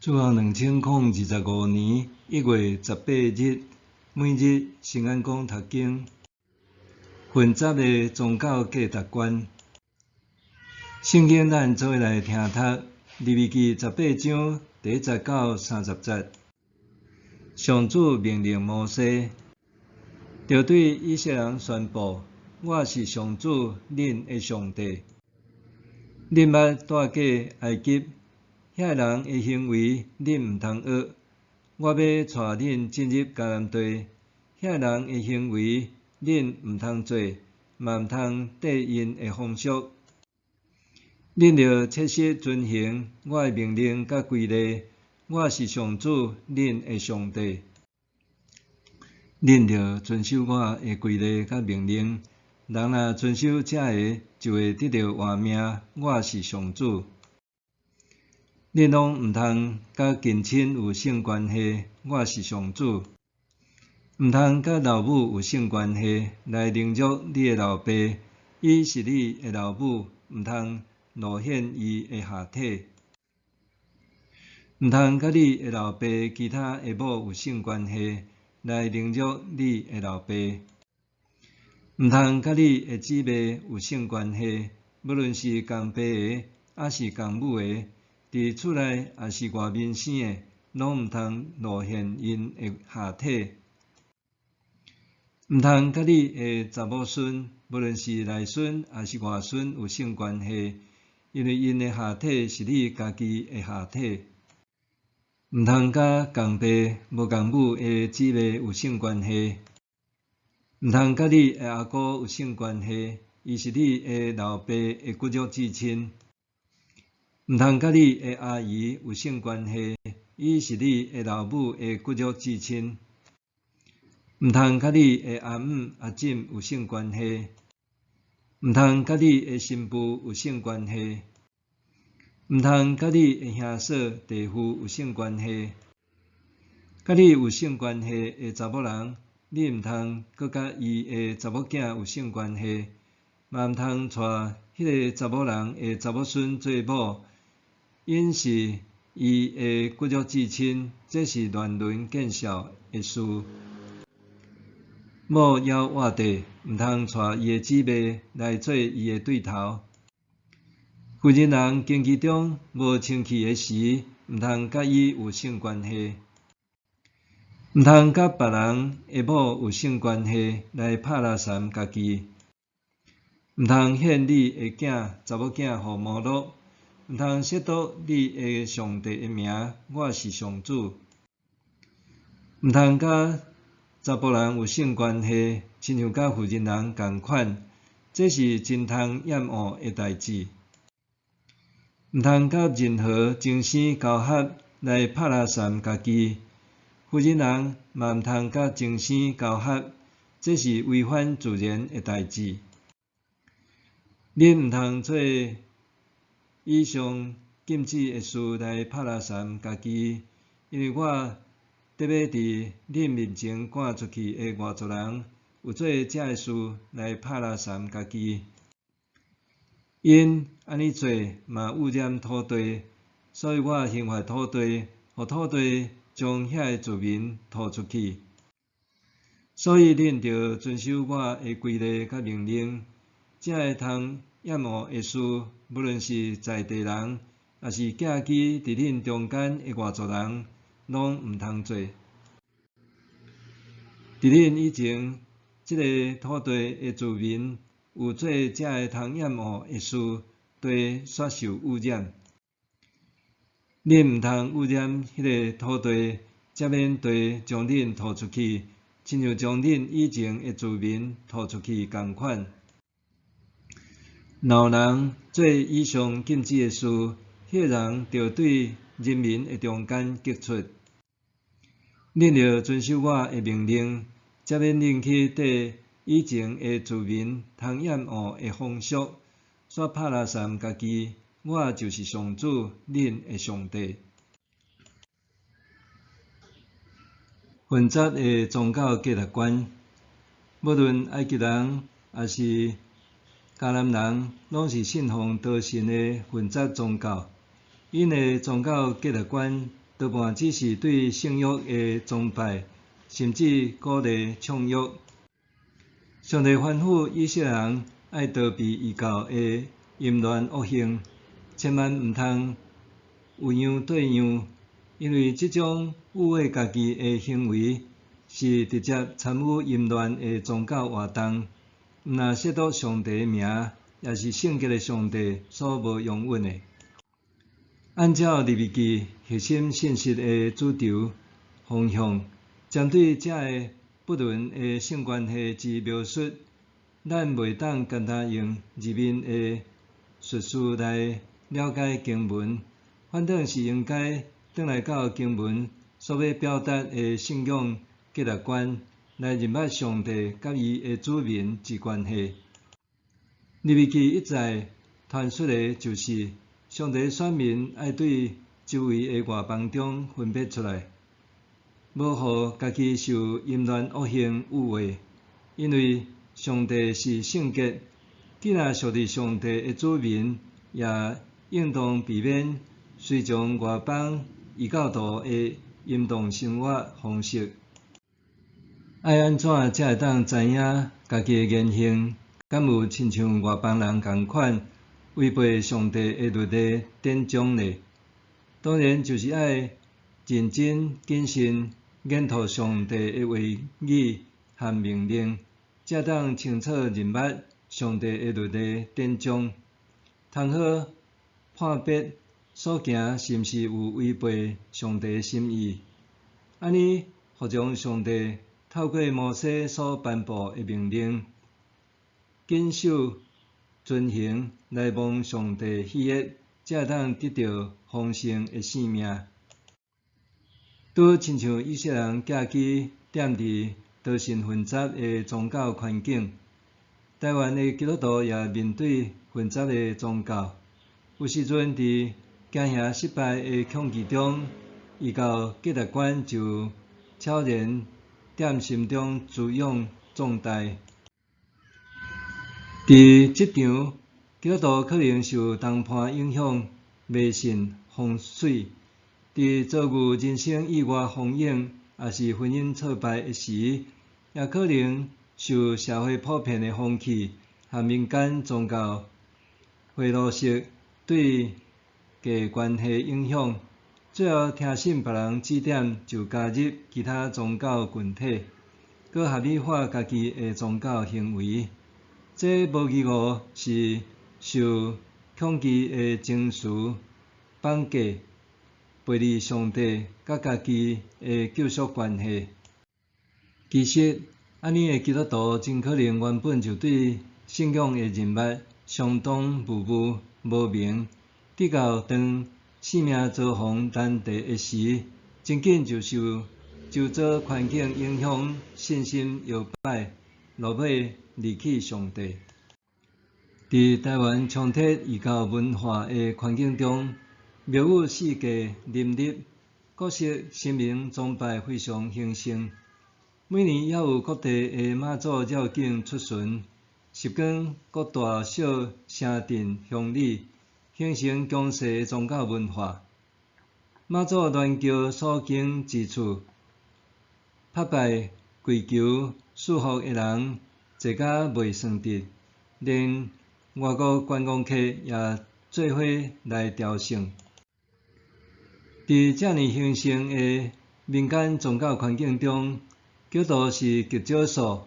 主後2025年1月18日，每日聖安講讀經，混雜的宗教價值觀。聖經咱做伙來聽讀，利未記十八章第一節到三十節。上主命令摩西，著對以色列人宣布：我是上主恁的上帝。恁捌蹛過埃及，遐人的行為，恁毋通學。我欲帶恁進入迦南地，遐人的行為，恁毋通做，嘛毋通綴𪜶的風俗。恁著切實遵行我的命令佮規例。我是上主恁的上帝。恁著遵守我的規例佮命令。人若遵守這个，就會得著活命。我是上主。恁攏毋通佮近親有性關係，我是上主。毋通佮老母有性關係，來凌辱你的老爸，伊是你的老母，毋通露顯伊的下體。毋通佮你的老爸其他的某有性關係，來凌辱你的老爸。毋通佮你的姊妹有性關係，無論是仝爸的，抑是仝母的，佇厝內抑是外面生的，攏毋通露顯𪜶的下體。毋通佮你的查某孫，無論是內孫抑是外孫有性關係，因為𪜶的下體是你家己的下體。毋通佮仝爸無仝母的姊妹有性關係。毋通佮你的阿姑有性關係，伊是你的老爸的骨肉至親。毋通佮你的阿姨有性關係，伊是你的老母的骨肉至親。毋通佮你的阿姆、阿姊有性關係。毋通佮你的新婦有性關係。毋通佮你的兄嫂、弟婦有性關係。佮你有性關係的查某人，你毋通閣佮伊的查某囝有性關係，嘛毋通娶彼个查某人的查某孫做某，𪜶是伊的骨肉至親，這是亂倫見笑的事。某枵活地，毋通娶伊的姊妹來做伊的對頭。婦人人經期中無清氣的時，毋通佮伊有性關係。毋通佮別人的某有性關係來拍垃圾家己。毋通獻你的囝、查某囝予摩洛。毋通褻瀆你的上帝的名，我是上主。毋通佮查埔人有性關係，親像佮婦人人仝款，這是真通厭惡的代誌。毋通佮任何精生交合來拍垃圾家己，婦人人嘛毋通佮精生交合，這是違反自然的代誌。恁毋通做以上禁止的事來拍垃圾家己，因為我得欲佇恁面前趕出去的外族人，有做這个事來拍垃圾家己。𪜶按呢做嘛污染土地，所以我刑罰土地，予土地將遐个住民吐出去。所以恁著遵守我的規例佮命令，這个通厭惡的事，無論是在地人，抑是寄居佇恁中間的外族人，攏毋通做。佇恁以前，這个土地的住民有做這个通厭惡的事，地煞受污染。恁毋通污染彼个土地，才免地將恁吐出去，親像將恁以前的住民吐出去仝款。若有人做以上禁止的事，彼个人著對人民的中間革出。恁著遵守我的命令，才免恁去綴以前的住民通厭惡的風俗，煞拍垃圾家己。我就是上主，恁的上帝。混雜的宗教價值觀，無論埃及人抑是迦南人，攏是信奉多神的混雜宗教。𪜶的宗教價值觀多半只是對性欲的崇拜，甚至鼓勵暢欲。上帝吩咐以色列人愛逃避異教的淫亂惡行，千萬毋通有樣對樣，因為這種污穢家己的行為是直接參與淫亂的宗教活動，毋但褻瀆上帝的名，也是聖潔的上帝所無容允的。按照利未記核心信息的主軸方向，針對這个不倫的性關係之描述，咱袂當干焦用字面的敘述來了解經文，反倒是應該轉來到經文所欲表達的信仰價值觀，來認捌上帝佮伊的子民之關係。利未記一再傳述的就是，上帝選民愛對周圍的外邦中分別出來，無予家己受淫亂惡行污穢，因為上帝是聖潔，既若屬佇上帝的子民，也應當避免隨從外邦異教徒的淫蕩生活方式。愛按怎才會當知影家己的言行，敢有親像外邦人仝款，違背上帝的律例典章呢？當然就是愛認真謹慎研讀上帝的話語和命令，才當清楚認捌上帝的律例典章，通好判別所行是毋是有違背上帝的心意。按呢服從上帝透過摩西所頒布的命令，謹守遵行來蒙上帝喜悅，才會當得著豐盛的性命。拄親像以色列人寄居踮佇多神混雜的宗教環境，台灣的基督徒也面對混雜的宗教。有時陣佇經營失敗的恐懼中，異教價值觀就悄然踮心中滋養壯大。佇職場，基督徒可能受同伴影響，迷信風水；佇遭遇人生意外風湧，抑是婚姻挫敗的時，也可能受社會普遍的風氣和民間宗教賄賂式對價關係影響，最後聽信別人指點就加入其他宗教群體，閣合理化家己的宗教行為。這無疑誤是受恐懼的情緒綁架，背離上帝佮家己的救贖關係。其實，按呢的基督徒真可能原本就對信仰的認捌相當模糊無明，直到當生命遭逢難題的時，真緊就受周遭環境影響，信心搖擺，落尾離棄上帝。佇台灣充斥異教文化的環境中，廟宇四界林立，各式神明崇拜非常興盛。每年猶有各地的媽祖繞境出巡，席捲各大小城鎮鄉里，形成強勢的宗教文化。媽祖鑾轎所經之處，拍拜跪求賜福的人濟甲袂算得，連外國觀光客也做伙來朝聖。佇遮爾興盛的民間宗教環境中，基督徒是極少數。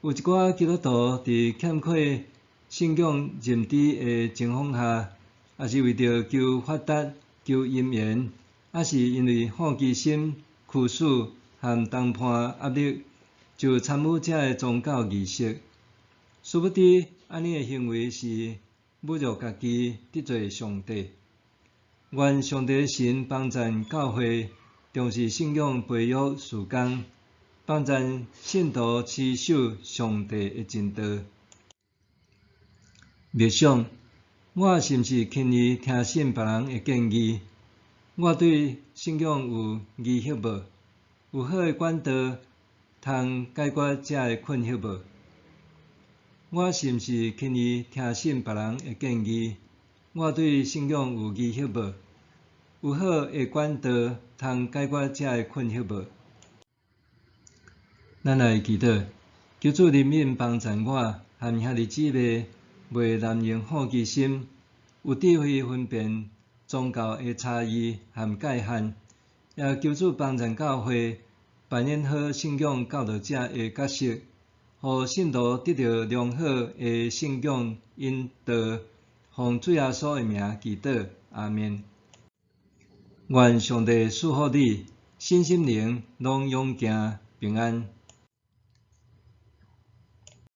有一寡基督徒佇欠缺信仰認知的情況下，抑是為著求發達、求姻緣，抑是因為好奇心驅使和同伴壓力，就參與這个宗教儀式。殊不知，按呢的行為是侮辱家己，得罪上帝。願上帝神幫贊教會重視信仰培育事工，幫贊信徒持守上帝的真道。默想，我是毋是輕易聽信別人的建議？我對信仰有疑惑無？有好的管道通解決這个困惑無？我是毋是輕易聽信別人的建議？我對信仰有疑惑無？有好的管道通解決這个困惑無？咱來祈禱，求主憐憫幫贊我和兄弟姊妹，袂濫用好奇心，有智慧分辨宗教的差異和界限，也求主幫贊教會扮演好信仰教導者的角色，予信徒得著良好的信仰引導。奉主耶穌的名祈禱，阿們。願上帝賜福你，身心靈攏勇健平安。